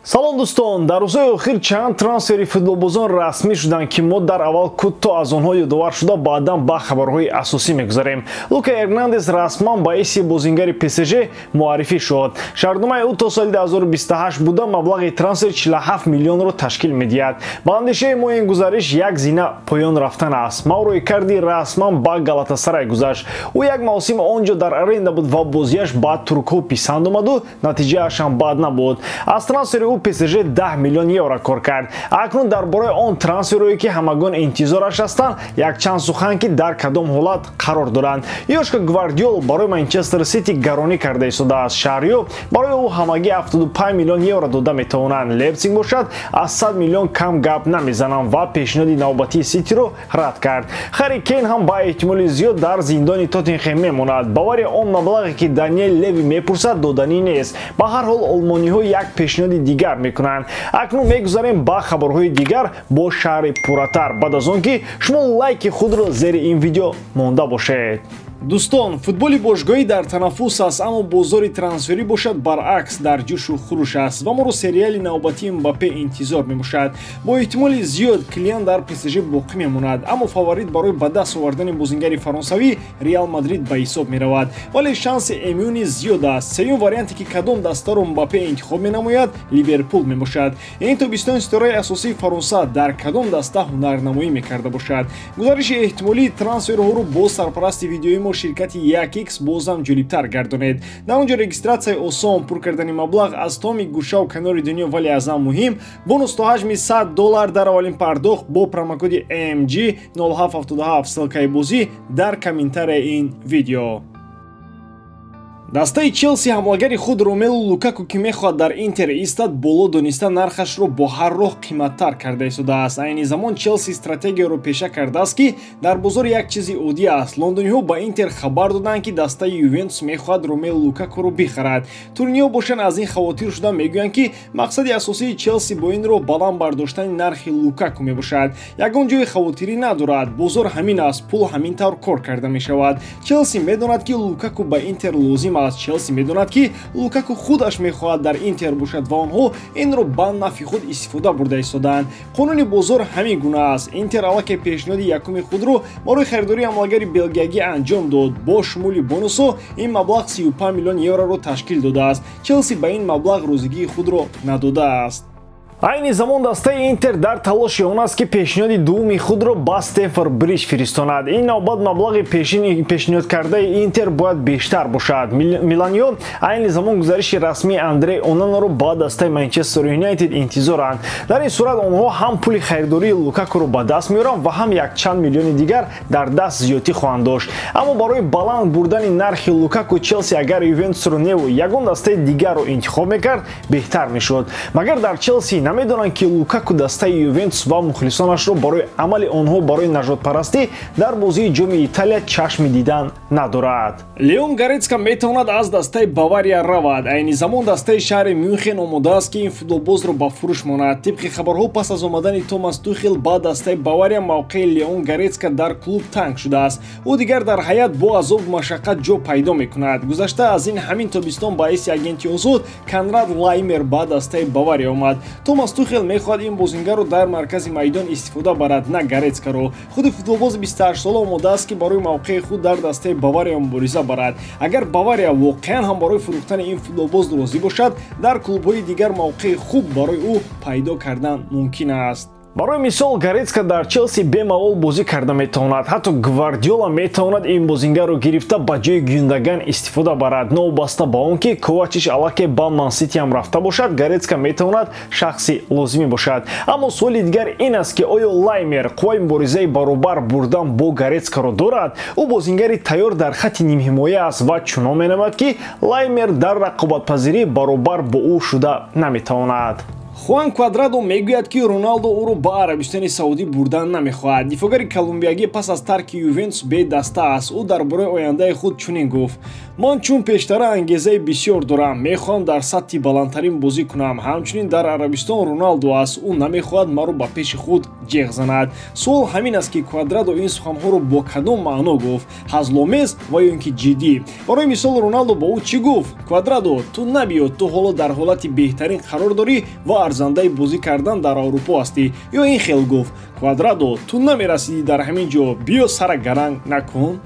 Салом дӯстон, дар рӯзҳои охир чанд трансфери футболбозон расмӣ шуданд, ки мо дар аввал кӯтоҳ аз онҳо ёдовар шуда, баъдан ба хабарҳои асосӣ мегузарем. Лука Эрнандес расман ба ҳайси бозингари ПСЖ муаррифӣ шуд. Шартномаи ӯ то соли 2028 буда, маблағи трансфер 47 миллионро ташкил медиҳад. Ба андешаи мо ин гузариш як зина поён рафтан аст. Мауро Икарди расман ба Галатасарай гузашт. Ӯ як мавсим он ҷо дар аренда буд ва бозиаш ба туркҳо писанд омаду натиҷааш ҳам бад набуд. Аз трансфери ӯ ПСЖ 10 миллион евро кор кард. Акнун дар бораи он трансферое, ки ҳамагон интизораш ҳастанд, якчанд сухан, ки дар кадом ҳолат қарор доранд. Ёшко Гвардиол барои Манчестер Сити гаронӣ карда истодааст. Шаҳриё барои ӯ ҳамагӣ 75 миллион евро дода метавонанд. Лейпсиг бошад, аз 100 миллион кам гап намезананд ва пешниҳоди навбатии Ситиро рад кард. Харри Кейн ҳам ба эҳтимоли зиёд дар зиндони Тоттенхем мемонад. Бовари он маблағе, ки Даниэл Леви мепурсад, доданӣ нест. Ба ҳар ҳол олмониҳо як пешниҳоди дигар мекунанд. Акнун мегузарем ба хабарҳои дигар бо шаҳри пурратар, баъд аз он ки шумо лайки худро зери ин видео монда бошед. Дӯстон, футболи бошгоҳӣ дар танаффус аст, аммо бозори трансферӣ бошад, баръакс, дар ҷӯшу хуруш аст ва моро сериали навбатии Мбаппе интизор мебошад. Бо эҳтимоли зиёд Килиан дар ПСЖ боқӣ мемонад, аммо фаворит барои ба даст овардани бозингари фаронсавӣ Реал Мадрид ба ҳисоб меравад, вале шанси МЮ низ зиёд аст. Сеюм варианте, ки кадом дастаро Мбаппе интихоб менамояд, Ливерпул мебошад. Ин тобистон ситораи асосии Фаронса дар кадом даста ҳунарнамоӣ мекарда бошад? Гузариши эҳтимолии трансферҳоро бо сарпарасти видеои мо, ширкати 1x, бозам ҷолибтар гардонед. Дар он ҷо регистратсияи осон, пур кардани маблағ аз томи гӯшаву канори дунё, вале аз ҳам муҳим, бонус то ҳаҷми 100 доллар дар аввалин пардохт бо промокоди MG 0777. Ссылкаи бозӣ дар комментарияи ин видео. Дастаи Челси ҳамлагари худ Ромелу Лукаку, ки мехоҳад дар Интер истад, боло дониста нархашро бо ҳар роҳ қиматтар карда истодааст. Айни замон Челси стратегияро пеша кардааст, ки дар бозор як чизи оддӣ аст. Лондониҳо ба Интер хабар доданд, ки дастаи Ювентус мехоҳад Ромелу Лукакуро бихарад. Турниҳо бошанд, аз ин хавотир шуда мегӯянд, ки мақсади асосии Челси бо ин роҳ баланд бардоштани нархи Лукаку мебошад. Ягон ҷои хавотирӣ надорад, бозор ҳамин аст, пул ҳамин тавр кор карда мешавад. Челси медонад, ки Лукаку ба Интер лозим аст. Челси медонад, ки Лукаку худаш мехоҳад дар Интер бошад ва онҳо инро ба нафъи худ истифода бурда истодаанд. Қонуни бозор ҳамин гуна аст. Интер аллакай пешниҳоди якуми худро барои харидории ҳамлагари белгиягӣ анҷом дод. Бо шумули бонусҳо ин маблағ 35 миллион евроро ташкил додааст. Челси ба ин маблағ розигии худро надодааст. Айни замон дастаи Интер дар талоши он аст, ки пешниҳоди дуввуми худро ба Стэмфорд Бридж фиристонад. Ин навбат маблағи пешниҳод кардаи Интер бояд бештар бошад. Миланиё айни замон гузариши расмии Андрей Онанаро ба дастаи Манчестер Юнайтед интизоранд. Дар ин сурат онҳо ҳам пули харидории Лукакуро ба даст меоранд ва ҳам якчанд миллиони дигар дар даст зиёдтӣ хоҳанд дошт. Аммо барои баланд бурдани нархи Лукаку Челси агар Ювентусро неву ягон дастаи дигарро интихоб мекард, беҳтар мешуд. Магар дар Челси намедонанд, ки Лукаку дастаи Ювентус ва мухлисонашро барои амали онҳо барои нажодпарастӣ дар бозии Ҷоми Италия чашми дидан надорад? Леон Горецка метавонад аз дастаи Бавария равад. Айни замон дастаи шаҳри Мюнхен омода аст, ки ин футболбозро ба фурӯш монад. Тибқи хабарҳо, пас аз омадани Томас Тухел ба дастаи Бавария мавқеи Леон Горецка дар клуб танг шудааст. Ӯ дигар дар ҳайат бо азобу машаққат ҷо пайдо мекунад. Гузашта аз ин, ҳамин тобистон ба ҳайси агенти озод Конрад Лаймер ба дастаи Бавария омад. Томас Тухел мехоҳад ин бозингарро дар маркази майдон истифода барад, на Горецкаро. Худи футболбози 28сола омода аст, ки барои мавқеи худ дар дастаи Бавария мубориза барад. Агар Бавария воқеан ҳам барои фурӯхтани ин футболбоз розӣ бошад, дар клубҳои дигар мавқеи хуб барои ӯ пайдо кардан мумкин аст. Барои мисол, Горецка дар Челси бемалол бозӣ карда метавонад. Ҳатто Гвардиола метавонад ин бозингарро гирифта, ба ҷои Гюндаган истифода барад. Новобаста ба он ки Ковачич аллакай ба Мансити ҳам рафта бошад, Горецка метавонад шахси лозимӣ бошад. Аммо суоли дигар ин аст, ки оё Лаймер қувваи муборизаи баробар бурдан бо Горецкаро дорад? Ӯ бозингари тайёр дар хатти нимҳимоя аст ва чунон менамояд, ки Лаймер дар рақобатпазирӣ баробар бо ӯ шуда наметавонад. Хуан Квадрадо мегӯяд, ки Роналдо ӯро ба Арабистони Саудӣ бурдан намехоҳад. Дифогари колумбиягӣ пас аз тарки Ювентус бедаста аст. Ӯ дар бораи ояндаи худ чунин гуфт: ман чун пештара ангезаи бисёр дорам, мехоҳам дар сатҳи баландтарин бозӣ кунам. Ҳамчунин дар Арабистон Роналдо аст, ӯ намехоҳад маро ба пеши худ ҷеғ занад. Суол ҳамин аст, ки Квадрадо ин суханҳоро бо кадом маъно гуфт? Ҳазломез ва ё ин ки ҷиддӣ? Барои мисол, Роналдо ба ӯ чӣ гуфт? Квадрадо, ту набиё, ту ҳоло дар ҳолати беҳтарин қарор дорӣ ва арзандаи бозӣ кардан дар Аврупо ҳастӣ. Ё ин хел гуфт: Квадрадо, ту намерасидӣ дар ҳамин ҷо, биё сара гаранг накун.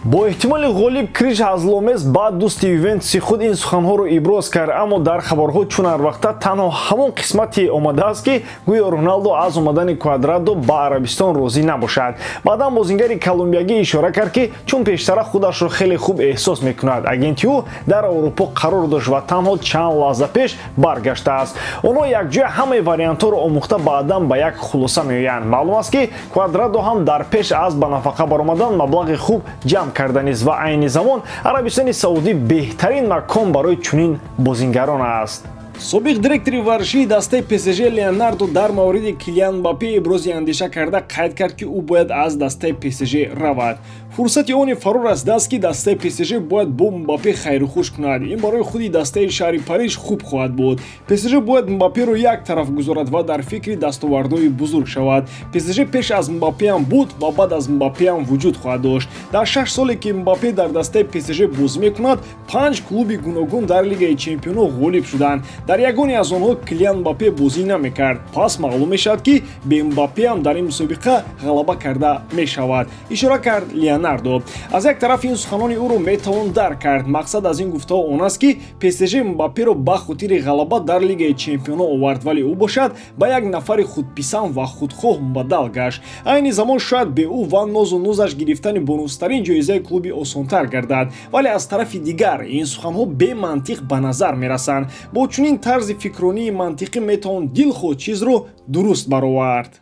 Бо эҳтимоли ғолиб Криш ҳазломез ба дӯсти Ювентуси худ ин суханҳоро иброз кард, аммо дар хабарҳо чун ҳар вақта танҳо ҳамон қисмате омадааст, ки гӯё Роналдо аз омадани Квадрадо ба Арабистон розӣ набошад. Баъдан бозингари колумбиягӣ ишора кард, ки чун пештара худашро хеле хуб эҳсос мекунад, агенти ӯ дар Аврупо қарор дошт ва танҳо чанд лаҳза пеш баргаштааст. Онҳо якҷоя ҳамаи вариантҳоро омӯхта баъдан ба як хулоса меоянд. Маълум аст, ки Квадрадо ҳам дар пеш аз ба нафақа баромадан маблағи хуб ҷамъ карданист ва айни замон Арабистони Саудӣ беҳтарин макон барои чунин бозингарон аст. Собиқ директори варзишии дастаи ПСЖ Леонардо дар мавриди Килиан Мбаппе ибрози андеша карда қайд кард, ки ӯ бояд аз дастаи ПСЖ равад. Фурсати оне фаро расидааст, ки дастаи ПСЖ бояд бо Мбаппе хайрухуш кунад. Ин барои худи дастаи шаҳри Париж хуб хоҳад буд. ПСЖ бояд Мбапперо як тараф гузорад ва дар фикри дастовардҳои бузург шавад. ПСЖ пеш аз Мбаппеам буд ва баъд аз Мбаппеам вуҷуд хоҳад дошт. Дар 6 соле, ки Мбаппе дар дастаи ПСЖ бозӣ мекунад, 5 клуби гуногун дар Лигаи чемпионҳо ғолиб шуданд. Дар ягоне аз онҳо Килиан Мбаппе бозӣ намекард. Пас маълум мешавад, ки бе Мбаппеам дар ин мусобиқа ғалаба карда мешавад, ишора кард Леонардо. Аз як тараф ин суханони ӯро метавон дарк кард. Мақсад аз ин гуфтаҳо он аст, ки ПСЖ Мбапперо ба хотири ғалаба дар Лигаи чемпионҳо овард, вале ӯ бошад ба як нафари худписанд ва худхоҳ мубаддал гашт. Айни замон шояд бе ӯ ва нозу нузаш гирифтани бонустарин ҷоизаи клуби осонтар гардад, вале аз тарафи дигар ин суханҳо бемантиқ ба назар мерасанд. Бо чунин тарзи фикронии мантиқӣ метавон дилхоҳ чизро дуруст баровард.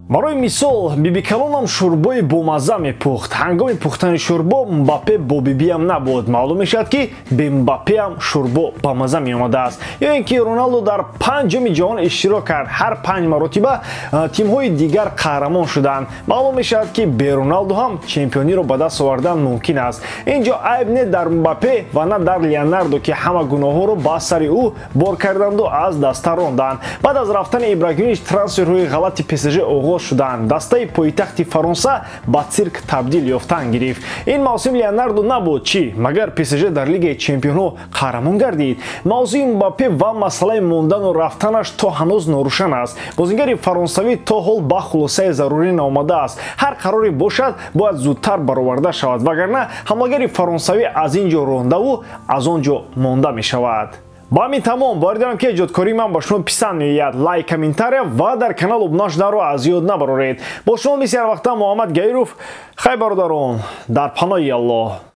Барои мисол, бибикалонам шӯрбои бомазза мепухт. Ҳангоми пухтани шӯрбо Мбаппе бо бибиам набуд. Маълум мешавад, ки бе Мбаппеам шӯрбо ба мазза меомадааст. Ё ин ки Роналдо дар 5 ҷоми ҷаҳон иштирок кард. Ҳар 5 маротиба тимҳои дигар қаҳрамон шуданд. Маълум мешавад, ки бе Роналдо ҳам чемпиониро ба даст овардан мумкин аст. Ин ҷо айб не дар Мбаппе ва на дар Леонардо, ки ҳама гуноҳҳоро ба сари ӯ бор карданду аз даста ронданд. Баъд аз рафтани Ибрагимович трансферҳои ғалати ПСЖ оғоз шуданд. Дастаи пойтахти Фаронса ба цирк табдил ёфтан гирифт. Ин мавсим Леонардо набуд, чӣ? Магар ПСЖ дар Лигаи чемпионҳо қаҳрамон гардид? Мавзӯи Мбаппе ва масъалаи мондану рафтанаш то ҳанӯз норӯшан аст. Бозингари фаронсавӣ то ҳол ба хулосаи зарурӣ наомадааст. Ҳар қароре бошад, бояд зудтар бароварда шавад, вагарна ҳамлагари фаронсавӣ аз ин ҷо рондаву аз он ҷо монда мешавад. Ба ҳамин тамом. Боварӣ дорам, ки эҷодкории ман ба шумо писанд меояд. Лайк, комментария ва дар канал обуна шуданро аз ёд набароред. Бо шумо мисли ҳар вақта Муҳаммад Гаиров. Хай бародарон, дар паноҳи Аллоҳ.